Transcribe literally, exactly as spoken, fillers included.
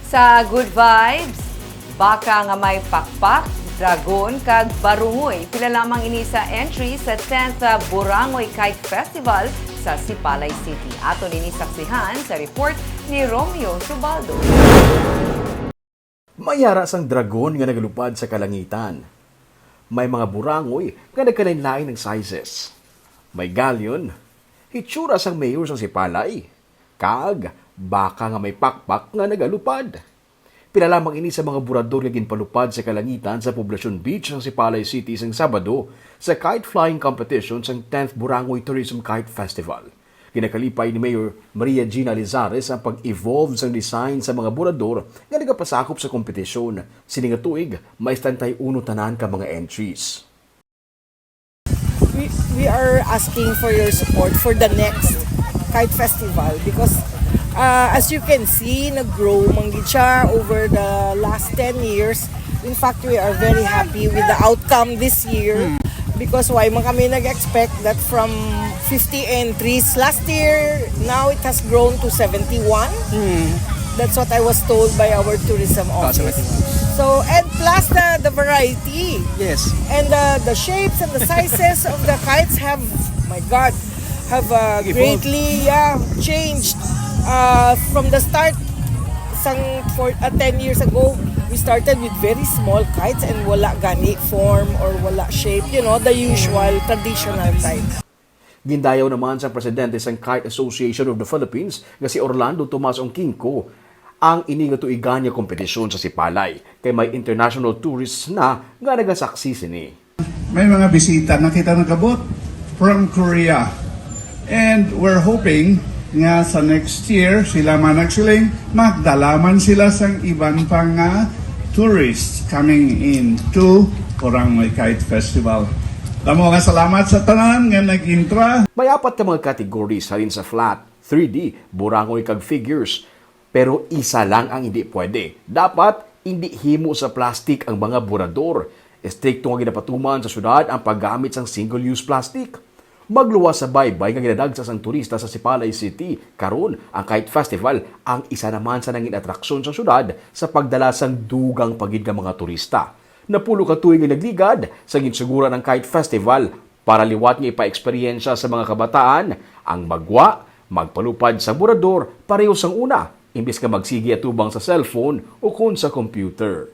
Sa Good Vibes, baka nga may pakpak, dragon, kag barungoy. Pila lamang ini sa entry sa tenth Burangoy Kite Festival sa Sipalay City. Aton ini saksihan sa report ni Romeo Subaldo. May ara sang dragon nga nagalupad sa kalangitan. May mga burangoy nga nagkalainlain ang sizes. May galleon, hitsura sang mayor sang Sipalay, kag baka nga may pakpak nga nagalupad. Pila lamang ini sa mga burador nga ginpalupad sa kalangitan sa Poblacion Beach sang Sipalay City sang Sabado sa kite flying competition sang tenth Burangoy Tourism Kite Festival. Ginakalipay ni Mayor Maria Gina Lizares ang pag-evolve sang design sa mga burador nga nagapasakop sa kompetisyon. Sini nga tuig, may setenta y uno tanan ka mga entries. We, we are asking for your support for the next Kite Festival because uh, as you can see, nag-grow man gid siya over the last ten years. In fact, we are very happy with the outcome this year because why man kami nag-expect that from fifty entries last year, now it has grown to seventy-one. That's what I was told by our tourism office. seventy-one. So, and plus the, the variety. Yes. And the, the shapes and the sizes of the kites have, my God, have uh, Evolved. Greatly, yeah, changed uh, from the start. Sang for uh, ten years ago, we started with very small kites and wala gani form or wala shape, you know, the usual traditional type. Gindayaw naman sang presidente sang Kite Association of the Philippines nga si Orlando Tomas Ongkingko ang ini nga tuigan nga kompetisyon sa Sipalay, kay may international tourists na nga nagasaksi sini. May mga bisita na kita nagabot from Korea. And we're hoping nga sa next year, sila man nagsiling, magdala man sila sang iban pa nga tourists coming in to Burangoy Kite Festival. Damo nga salamat sa tanan nga nag-intra. May apat ka mga categories halin sa flat, three D, burangoy kag figures. Pero isa lang ang hindi pwede. Dapat hindi himo sa plastic ang mga burador. Estrikto nga ginapatuman sa syudad ang paggamit sang single-use plastic. Magluwas sa baybay nga ginadagsa sang turista sa Sipalay City. Karon, ang Kite Festival ang isa naman sa nangin atraksyon sa syudad sa pagdala sang dugang pa gid nga mga turista. Napulo ka tuig ang nagligad sa ginsuguran ang Kite Festival para liwat nga ipaeksperyensya sa mga kabataan ang magwa, magpalupad sa burador pareho sang una, imbis nga magsigi atubang sa cellphone ukon sa computer.